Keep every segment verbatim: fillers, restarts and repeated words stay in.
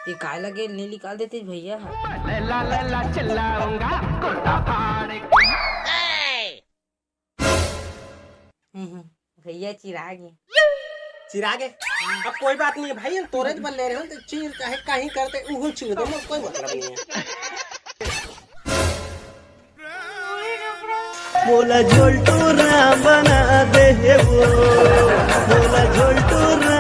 ये काय लगे, नहीं निकाल देते भैया ह। लैला, लैला, चिल्लाऊंगा, कुर्ता फाड़ के। हम्म, भैया चिराग है। चिराग है? अब कोई बात नहीं है भाई, हम तोरे बर ले रहे हो तो चीर, चाहे कहीं करते, उहो चीर दे, कोई मतलब नहीं है। मोला झोलटोरा बना दे हे वो, मोला झोलटोरा।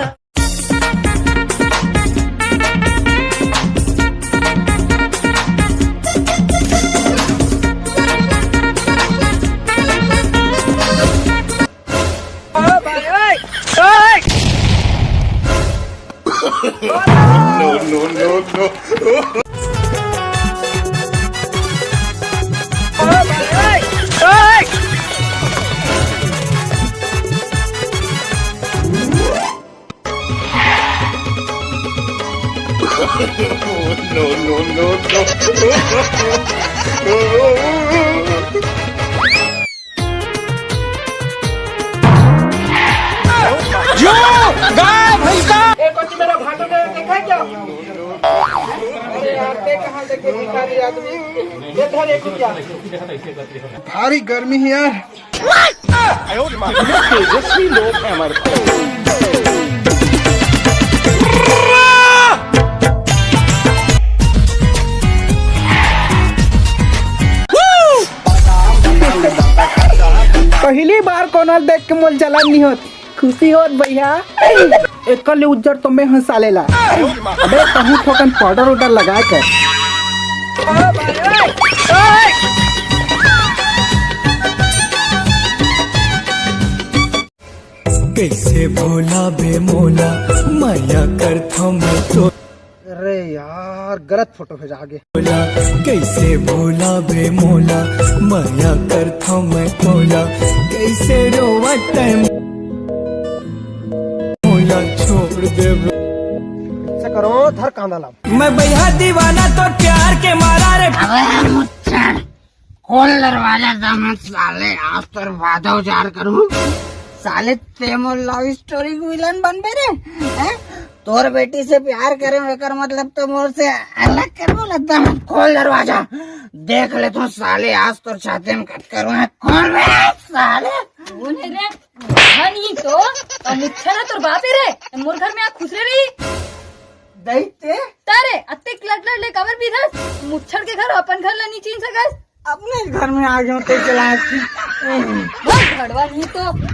No, no, no, no. No, no, no, no. जो गाय भैंसा। ए, कोची मेरा भाटो ने देखा है क्या? अरे यार, ते कहाँ देखे भिखारी आदमी? ये धर एक रुपया। भारी गर्मी है यार। तेजस्वी लोग हैं हमारे पास। पहली बार कोनो देख के मोल जलन नहीं होत, खुशी होत भैया। एकर ले उज्जर तो मैं हंसा लेला। अबे कहूँ थोकन पाउडर उडर लगा कर। कैसे भोला बे मोला, मया करथव मैं तो। अरे यार, गलत फोटो भेजा आगे। भोला, कैसे भोला बे मोला, मया करथव मैं तोला, कैसे रोवत है मोला छोड़ दे। ऐसा करो, धर कांदा ला। मैं भैया दीवाना तो प्यार के मारा रे। अबे यार मुच्छड़, खोल दरवाजा दमन साले, आज तोर बाधा उजार करूं। साले ते मोर लव स्टोरी के विलन बनबे रे, हैं? तोर बेटी से प्यार करे, एकर मतलब तो मोर से अलग कर बोला दमन। खोल दरवाजा, देख ले तू साले, आज तोर छाती में कट करूं, खोल बे साले। कौन है रे? नहीं तो, तो मुच्छड़ है तोर बाप है रे, मोर घर में आ खुसरे रही। दई ते? तारे, अत्ते लट लट ले काबर पीथस? मुच्छड़ के घर, अपन घर ला नहीं छीन सकस? अपने घर में आ गयो ते चला। बस भड़वा नहीं तो।